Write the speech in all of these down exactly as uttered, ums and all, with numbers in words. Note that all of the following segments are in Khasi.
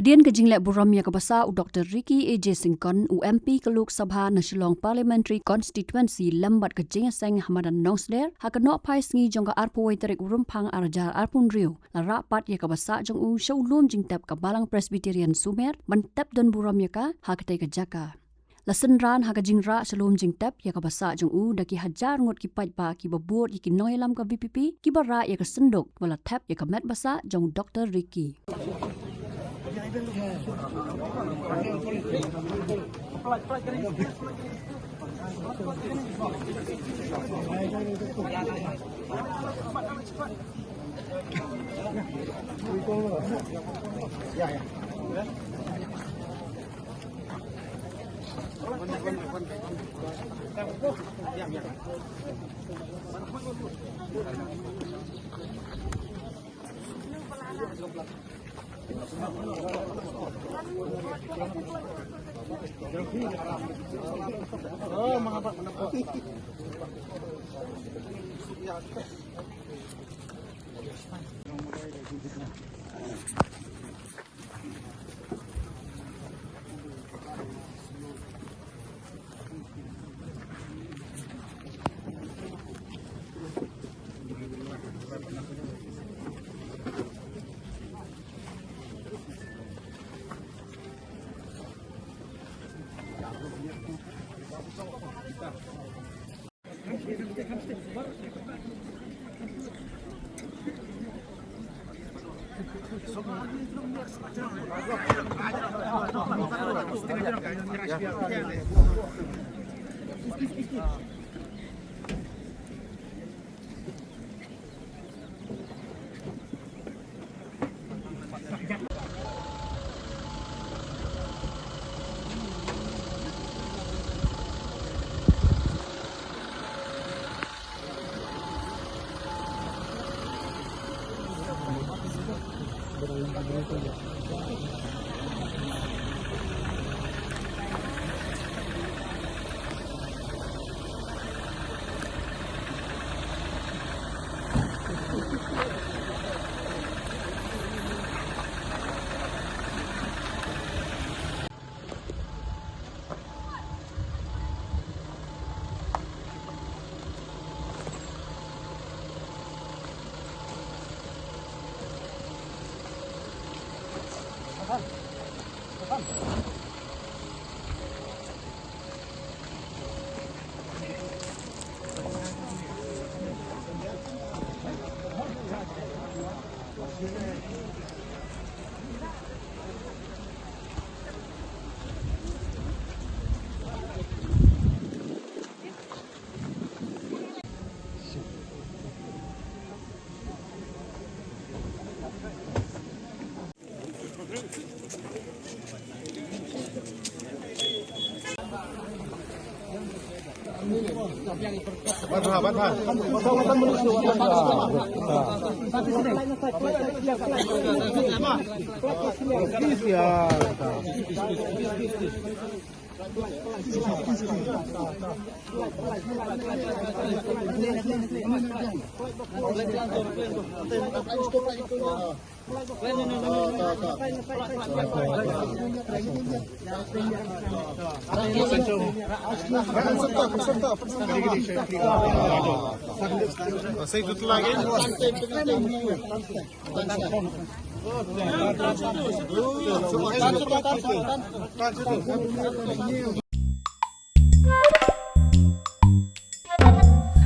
Hadien ka jingleh burom ïa kaba sah u Doktor Ricky A J Syngkon, u M P ka Lok Sabha na Shillong Parliamentary Constituency lem bad ka jingïaseng ha madan Nongsder, ha ka nohphai sngi jong ka arphew wei tarik u Rymphang ar hajar arphew hynriew, la rah pat ïa kaba sah jong u sha u lum jingtep ka Balang Presbyterian Sumer ban tep don burom ïa ka ha katei ka jaka. La synran ha ka jingrah sha lum jingtep ïa kaba sah jong u da ki hajar ngut ki paidbah kiba bud ïa ki nongïalam ka V P P kiba rah ïa ka synduk ba la thep ïa ka met ba sah jong u Doktor Ricky.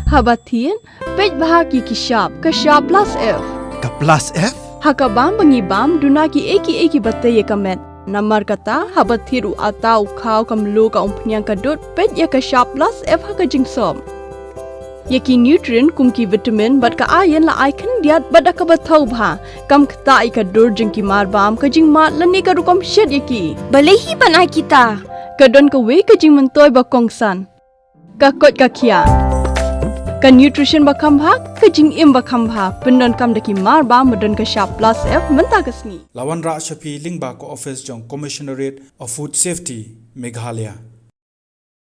Haba thied, peit bha ki ki shap, ka shap plus F. Ka plus F? Ha ka bam ba ngi bam, duna ki ei ki ei kiba tei ïa ka met. Namar kata, haba thied u atta, u khaw, ka mluh, ka umphniang, ka dud, peit ïa ka shap plus F ha ka jingsop. Ïa ki nutrient kum ki vitamin bad ka iron la ai khyndiat bad da kaba thaw bha. Kam ktah ïa ka dur jong ki mar bam, ka jingmad lane ka rukom shet ïa ki. Balei hi ban ai kita? Ka don kawei ka jingmyntoi ba kongsan. Ka koit ka khiah. Ka nutrition ba kham bha, ka jingim ba kham bha. Pyndonkam da ki mar bam ba don ka shap plus F mynta ka sngi. La wanrah sha phi lyngba ka office jong Commissionerate of Food Safety, Meghalaya.